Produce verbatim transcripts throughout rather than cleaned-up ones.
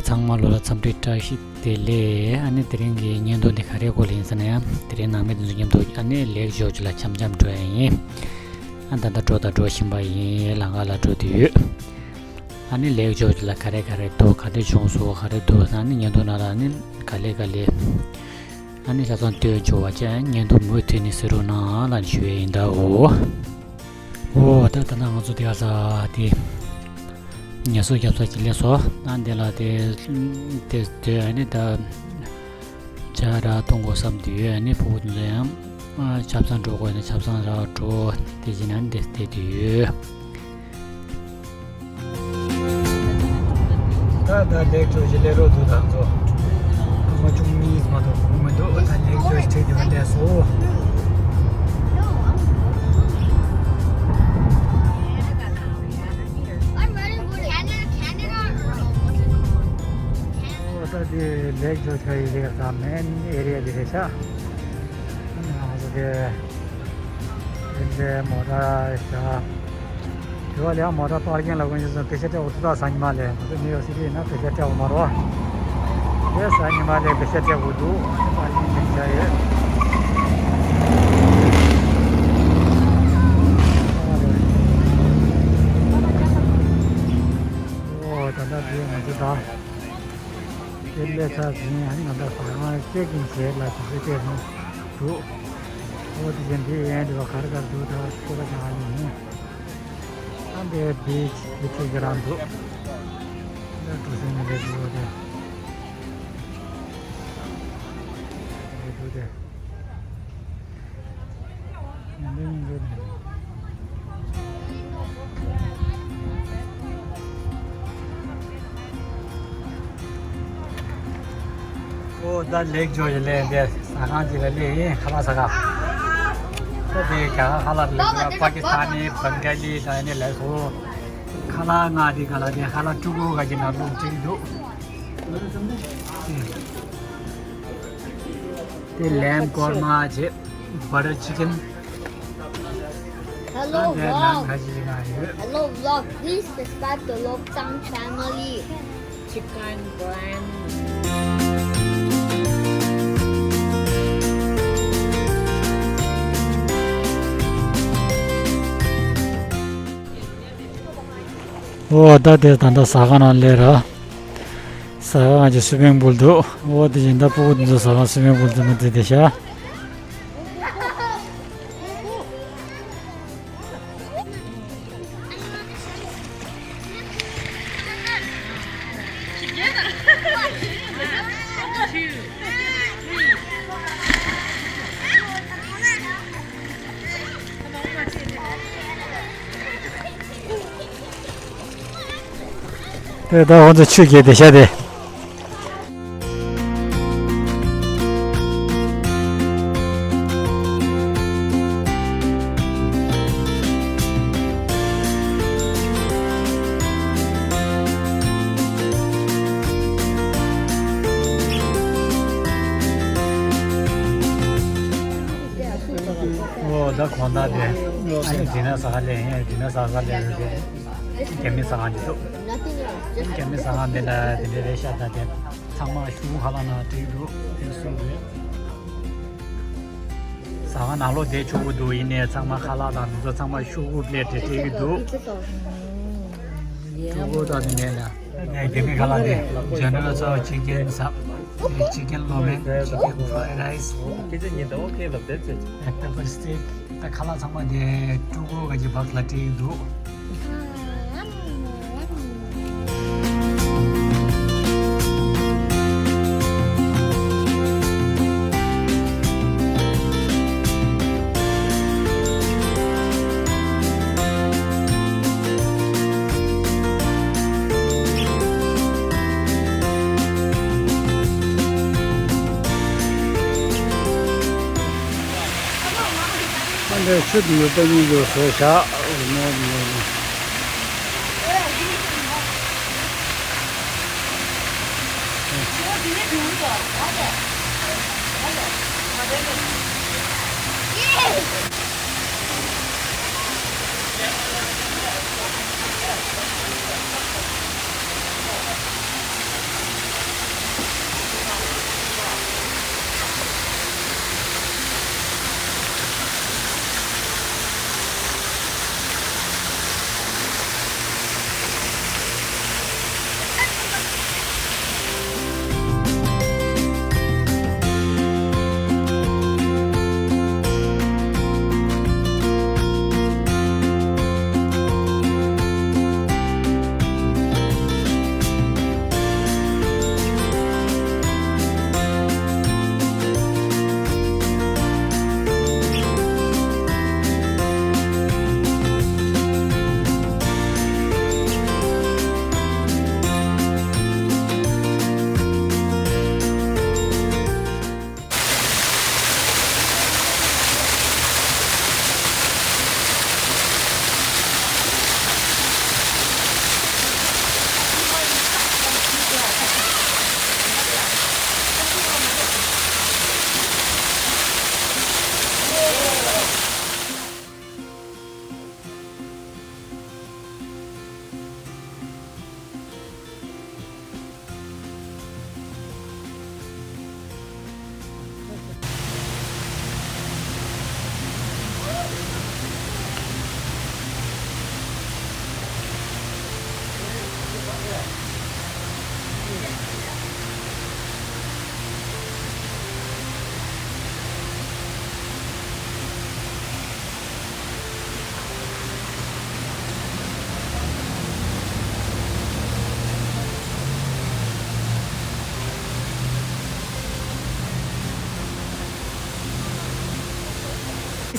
ཚང་མ་ལོ་ལ་འཚམས་འདྲི་བཀྲ་ཤིས་བདེ་ལེགས། ཨ་ནི་དེ་རིང་གི་བརྙན་ཐུང་འདི་ག་རེའི་སྐོར་ལ་ཡིན་ཟེར་ན་ཡང་དེ་རིང་ནང་མི་དེ་ཚོ་མཉམ་དུ་ཨ་ནི་ལེག་ཇོརྗ་ལ་འཆམ་འཆམ་འགྲོ་ཡ་ཡིན། ཨ་ད་ལྟ་འགྲོ་དང་འགྲོ་བཞིན་པ་ཡིན། ལམ་ཁ་ལ་འགྲོ་དུས་ཡོད། ཨ་ནི་ལེག་ཇོརྗ་ལ་ག་རེ་ག་རེ་འདུག་ག་དེ་བྱུང་སོང་ག་རེ་འདུག་ཨ་ནི་བརྙན་ཐུང་ནང་ལ་ཨ་ནི་ག་ལེ་ག་ལེ། ཨ་ནི་ཆ་ཚང་སྟོན་ཆོག་པ་བྱས་བརྙན་ཐུང་མུ་མཐུད་ནས་གཟིགས་རོགས་གནང་ལབ་ཞུ་ཡས་ཡིན་ད་འོ། འོ་ད་ད་ལྟ་ང་ཚོ་དེ་ག་ས་དེ་ངལ་གསོ་རྒྱབ་ས་ཅིག་སླེབས་སོང་། ཨ་འདི་ལ་དེ་དེ་དེ་ཨ་ནི་ད་ཇ་ར་གཏོང་དགོས་བསམ་དུས་ཨ་ནི་ཕྲུ་གུ་དེ་ཚོ་ཡང་ཨ་ཆབ་གསང་འགྲོ་དགོས་ན་ཆབ་གསང་ར་འགྲོ་དེ་བྱས་ན་ཨ་ནི་དེ་བསྡད་དུས་ཡོད། ད་ད་ལེག་ཇོརྗ་སླེབས་རོགས་འདུག་ད་ཚོ། སྐར་མ་བཅུ་གཉིས་མ་གཏོགས་འགོར་མི་འདུག་ད་ལེག་ཇོརྗ་ཁྲིད་དེ་སླེབས་སོང་། ཨོ་ད་དེ་ལེག་ཇོརྗ་ཡི་རེད་ད་མེན་ཨེ་རི་ཡ་དེ་རེད་ཤག་ང་ཚོ་དེ། དེ་འདྲའི་མོ་ཊ་བཞག་དེ་བ་ལས་མོ་ཊ་པར་ཀིང་ལ་ཀུན་སྤྱོད་བཟང་པེ་ཤ་སྤྲད་འོ་ཐུ་ད་སང་ཉི་མ་ལས་ང་ཚོ་ནིའུ་ཡོག་སི་ཊི་ཡིན་ན་པེ་ཤ་སྤྲད་འོ་མ་རོ། དེ་སང་ཉི་མ་ལས་པེ་ཤ་སྤྲད་འོ་འདུག་པར་ཀིང་ལེན་བྱ་ཡོད། ཨོ་ད་ལྟ་དེ་ང་ཚོ་ད། དེ་སླེབས་ཚར་ཟིན་ཨ་ནི་ང་ད་ཟ་ཁང་ཅེག་ཨིན་བྱས་ལ་དུས་ཚོད་སྤྲད་ནས་འདུག་ཨོ་དེ་བཞིན་འདི་ཡན་དེ་བ་ག་རེ་ག་རེ་འདུག་ད་ཁོ་ལ་ཀྱང་ཨ་ནི་ཡིན། ཨ་འདི་བིཆ་བིཆ་ཅིག་རང་འདུག་ད་གྲུ་གཟིངས་ནས་འདི་འདུག་དེ། འདི་འདུག་དེ། ཨོ་ད་ལེག་ཇོརྗ་ལ་འདི་ཟ་ཁང་ཅིག་ལ་སླེབས་ཡིན། ཁ་ལག་ཟ་ཁང་། ད་འདི་རྒྱ་གར་ཁ་ལག་རེད། པ་ཀི་སི་ཐན་ནི་བང་ག་ལི་དང་ཨ་ནི་ལ་སོགས་ཁ་ལག་ལྔ་འདི་ག་ལ་འདི་ཁ་ལག་ཕྲུ་གུ་ག་ཅིག་ནང་བླུགས་བསྲེས་འདུག་དེ་ལེམ་ཀོར་མ་བྱས། བ་ཊར་ཆི་ཀན། Hello, ཨ་འདྲ་ནང་vlog. ཁ་ཅིག་ང་ཡོད། Hello, vlog. Please subscribe to Lobsang family. Chicken brand. ཨོ་ད་དེ་ད་ལྟ་ཟ་ཁང་ནང་སླེབས་ར། ཟ་ཁང་གི་སུའི་མིང་པུལ་འདུག་ཨོ་དེ་བཞིན་ད་ཕྲུ་གུ་འདི་ཚོ་ཟ་ཁང་སུའི་མིང་པུལ་དུ་མ་དེ་དེ་ཤ། དེ་ད་ཁོང་ཚོ་ཆུ་རྐྱལ་དེ་ཤ་དེ། ཨོ་ད་གོང་ད་དེ་ཨ་ནི་འདི་ན་ཟ་ཁང་ལས་ཡིན། འདི་ན་ཟ་ཁང་ལས་ཡིན་དེ། རྒྱ་མི་ཟ་ཁང་འདི་འདུག་རྒྱ་མི་ཟ་ཁང་འདི་ལ་དེ་འདྲའི་རེད་ཤག་ད་དེ་ཚང་མ་ཤོག་བུ་ཁ་ལག་ནང་བྲིས་འདུག་དེ་གསུངས་རེད། ཟ་ཁང་ནང་ལོགས་བསྡད་ཆོག་གི་འདུག་ཡིན་ནའི་ཚང་མ་ཁ་ལག་དང་འདི་ཚོ་ཚང་མ་ཤོག་གུ་པི་ལེ་ཊི་རེ་སྤྲད་ཀྱི་འདུག་ཤོག་གུ་དང་དེ་ནས་ལ་ནས་རྒྱ་མི་ཁ་ལག་དེ་ཇེ་ནེ་རལ་ཆིག་ཀེན་སབ། ཅི་ཀེན་ལོ་མེན། ཅི་ཀེན་ཕ་རའེ་རའེ་སི། ཨེ་པེ་པར་སི་ཊིག་ད་ཁ་ལག་ཚང་མ་དེ་ཕྲུ་གུ་ག་གི་བག་ལ་སྤྲད་ཀྱི་འདུག་ཨ་འདྲ་ཆུ་དེ་ཡོད་པ་གཉིས་ཡོད་ཟེར་བཞག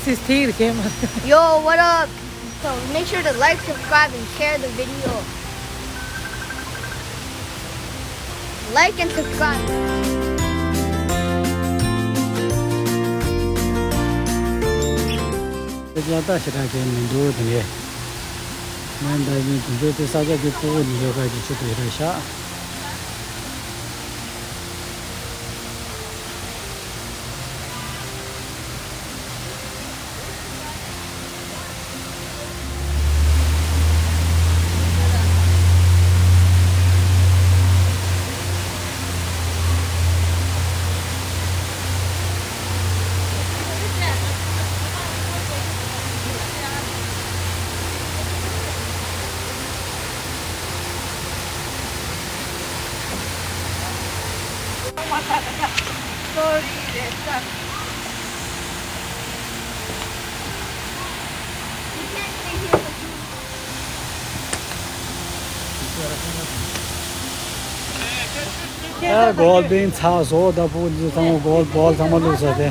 This is Tigre Gamer. Yo, what up? So make sure to like, subscribe, and share the video. Like and subscribe. ད་ལྟ་ཞེ་དྲག་གི་མི་འདུག་དེ་ནས། ང་འདྲ་བཞིན་དེ་ཚོའི་དེ་ས་ཆ་གི་ཕྲུ་གུ་ནི་ཡོད་པ་གི་ཆེད་དུ་ཡོད་རེད་ཤག་ཨ་གོལ་བིན་ཚ་བཟོ་ད་པུ་འདི་ཚང་མ་གོལ་བོལ་ཚང་མ་བླུགས་ས་དེ།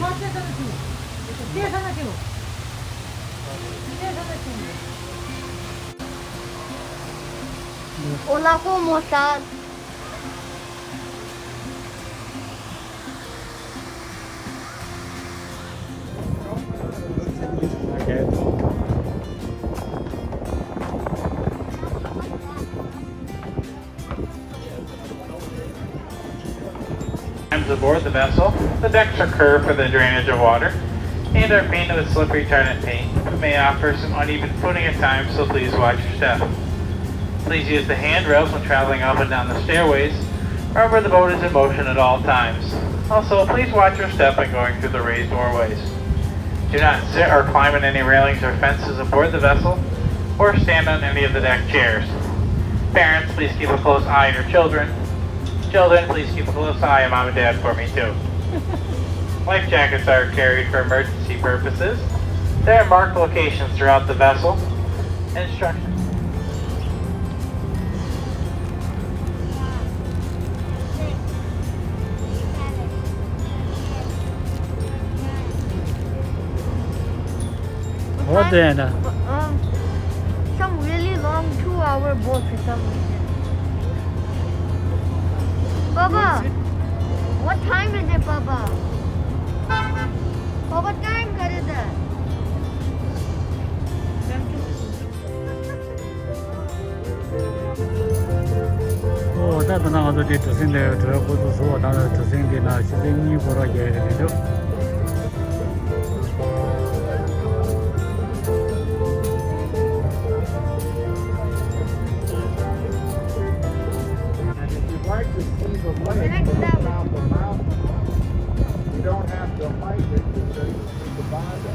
ཨོ་ལ་ཧོ་མོ་ས། Times aboard the vessel, the decks are curved for the drainage of water and are painted with slip retardant paint. We may offer some uneven footing at times, so please watch your step. Please use the handrails when traveling up and down the stairways. Remember, the boat is in motion at all times. Also, please watch your step when going through the raised doorways. Do not sit or climb on any railings or fences aboard the vessel, or stand on any of the deck chairs. Parents, please keep a close eye on your children. Children, please keep a close eye on mom and dad for me too. Life jackets are carried for emergency purposes. There are marked locations throughout the vessel. Instructions. What the hell? Um, some really long two-hour boat for some reason. Baba, what time is it, Baba? Baba, time what is it? ཨོ་ད་ད་ནང་ང་ཚོ་དེ་གྲུ་གཟིངས་ལས་གྲོས་འགོ་ཚུགས་སོང་། ད་གྲུ་གཟིངས་དེ་ན་ཆུ་ཚོད་གཉིས་འགོར་བ་རྒྱག་གི་རེད་འདུག And if you'd like to see the lake from the top of the mountain, you don't have to hike it to see the Bada.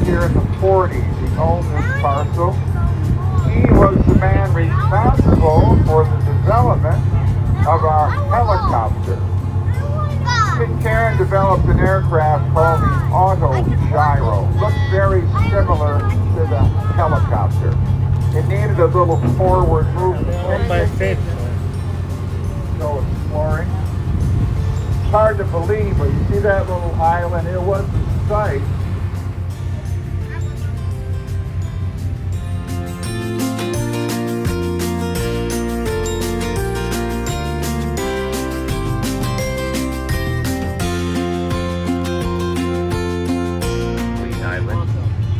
Here in the forties, he owned this parcel. He was the man responsible for the development of our helicopter. Pitcairn developed an aircraft called the Auto Gyro. Looked very similar to the helicopter. It needed a little forward movement. Owned by Fitch. Go exploring. It's hard to believe, but you see that little island? It was the site Green Island,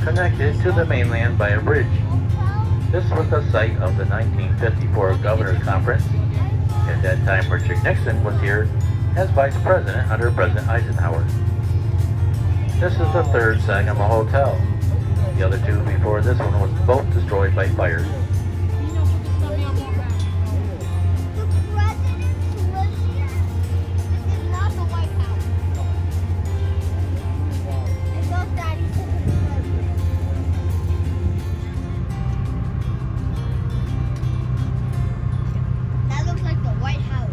connected to the mainland by a bridge. This was the site of the nineteen fifty-four Governors Conference. At that time, Richard Nixon was here as Vice President under President Eisenhower. This is the third Sangamo Hotel. The other two before this one was both destroyed by fire. The president's militia? This is not the White House. It's not Daddy's. That looks like the White House.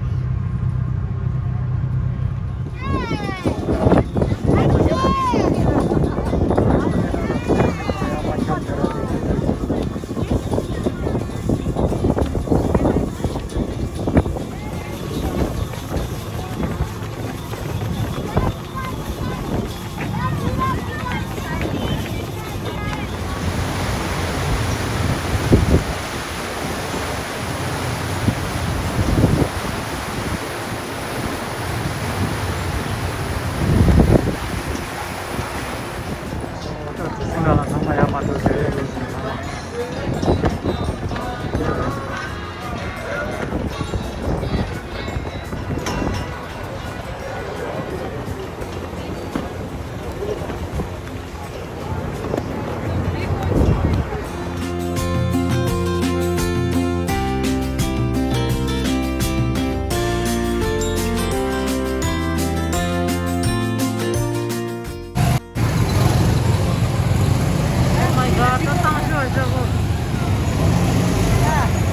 Oh my God, ད་ཏང་ཞོ་ཞོ་གོ།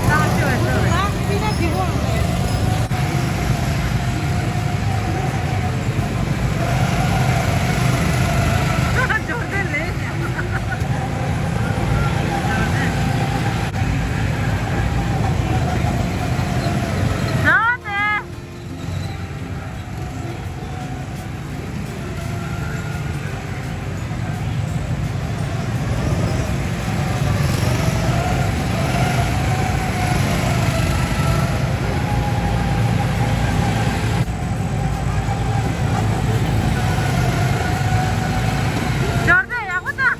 ཏང་ཞོ་ཞོ། འབྱོར་ལྡན་ལས། འབྱོར་ལྡན། འབྱོར་ལྡན་ཡག་པོ་ད། ད་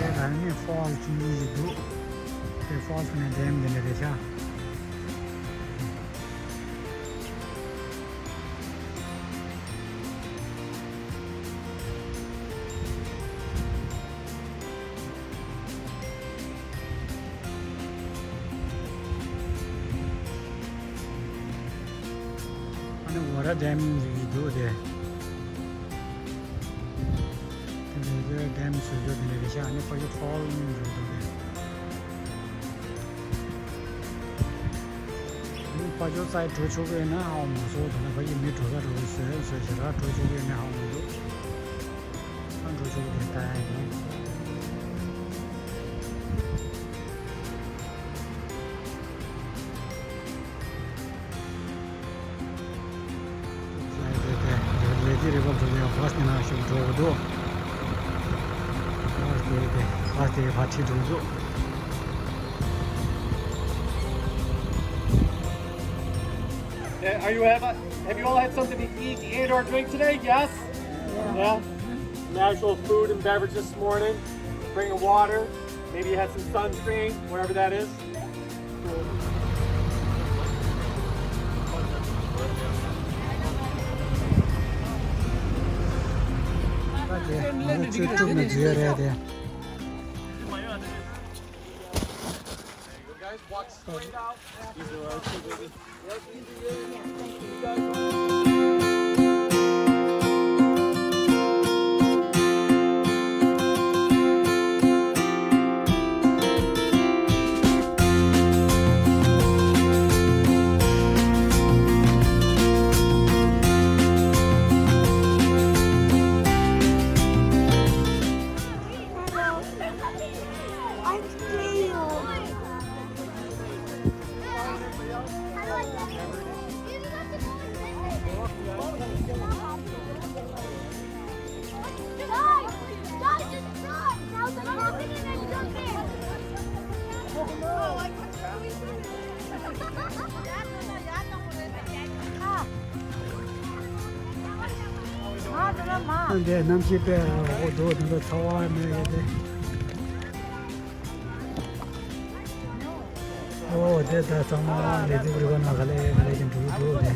ལྟ་ནི་ཕོལ་གཅིག་གཉིས་ཤིག་འདུག་དེ་ཕོལ་ནས་ཌེམ་འདི་འདྲ་རེད་ཤག་ཨ་ནི་ཝ་ཊར་ཌེམ་ཟེར་གྱི་འདུག་དེ། དེ་ནས་དེ་ཌེམ་བཟོ་རྒྱུ་དེ་འདྲ་རེད་ཤག་ཨ་ནི་ཕ་གི་ཕོལ་ནས་འགྲོ་འདུག་དེ། ཨ་ནི་ཕ་གི་རྩྭའི་འགྲོ་ཆོག་གི་ཡོད་ན་ཧ་གོ་མ་སོང་། དེ་ནས་ཕ་གི་མི་འགྲོ་ས་འགྲོ་གི་བཟོས་བཟོས་བྱས་ར་འགྲོ་ཆོག་གི་ཡོད་ན་ཧ་གོ་མི་འདུག་ཨ་འགྲོ་ཆོག་གི་དེ་ལྟ་ཡ་ཡིན། ལས་ཀྱི་རེ་བ་འགྲོ་ཡང་བྷ་སི་ནང་ཞིག་འགྲོ་གི་འདུག་བྷ་སི་དེ་དེ་བྷ་སི་དེ་ཕར་ཁྲིད་འགྲོ་འདུག Hey, are you have, have you all had something to eat and or drink today? Yes? Yeah. Some actual food and beverage this morning. Bring a water. Maybe you had some sunscreen, whatever that is. Guys, walk straight out. I feel འདི་གནམ་གཤིས་དཔེ་ཡག་པོ་འདུག་དེ་ཚོ་ཚ་བ་མེད་ཡོད་དེ། ཨོ་དེ་ད་ཚང་མ་ལས་དུས་རི་བོ་ན་ག་ལེ་ག་ལེ་ཀྱང་འགྲོ་གི་འདུག་དེ།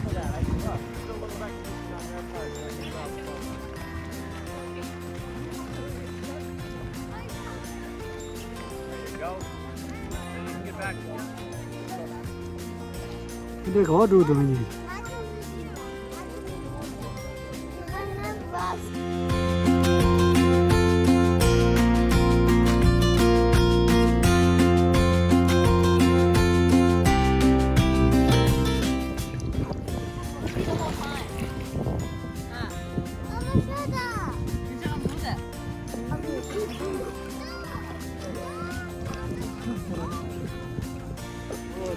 འདི་ག་བ་འགྲོ་འདུག་ཨ་ནི།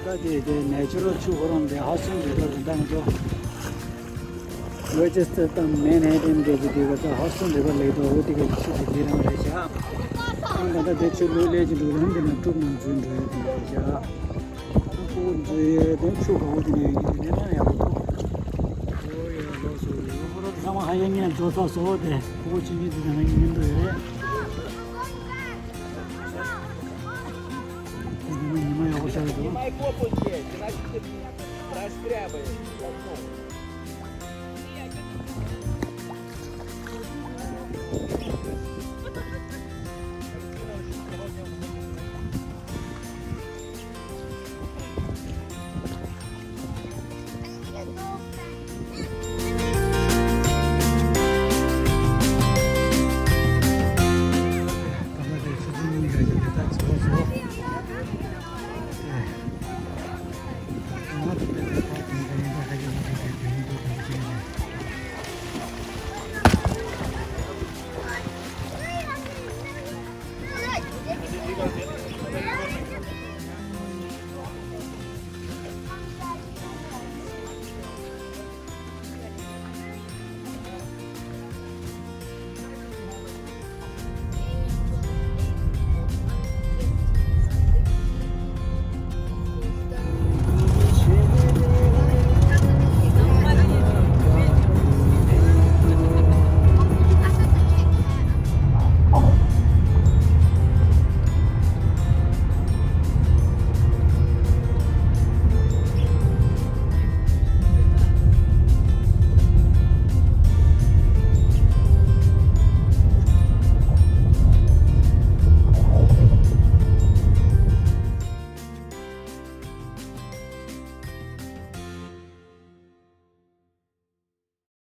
ད་དེ་དེ་ནེ་ཆུ་རལ་ཆུ་ཁོ་རང་དེ་ཧ་སོང་དེ་ད་རུ་འདང་ཅོ། ཝེ་ཅེ་སི་ཊར་དང་མེན་ཧེ་ཊན་གྱི་དེ་ག་ད་ཧ་སོང་དེ་ག་ལེགས་དོ། འོ་དེ་ག་ཆུ་དེ་དེ་རང་རེད་ཤག་ཨང་ད་ད་དེ་ཆུ་ལུས་ལས་ཀྱི་འགྲོ་རང་དེ་ན་དཀྲུག་ནང་འཛུལ་འགྲོ་ཡོད་དེ་རེད་ཤག་ཨ་ཁོ་འཛུལ་ཡོད་དེ་ཆུ་ག་བོ་དེ་ནས་ཡོད་ཀྱི་དེ་ནས་ཡང་ཡག་པོ་འདུག་ཨོ་ཡ་ལོ་སོ་ཡོད་ཁོ་རང་ཚང་མ་ཧ་ཡ་ངས་འགྲོ་ས་སོ་དེ་ཁོ་བོ་ཆུ་ཉིད་དེ་ན་ངས་ཉིན་འགྲོ་ཡོད་རེད།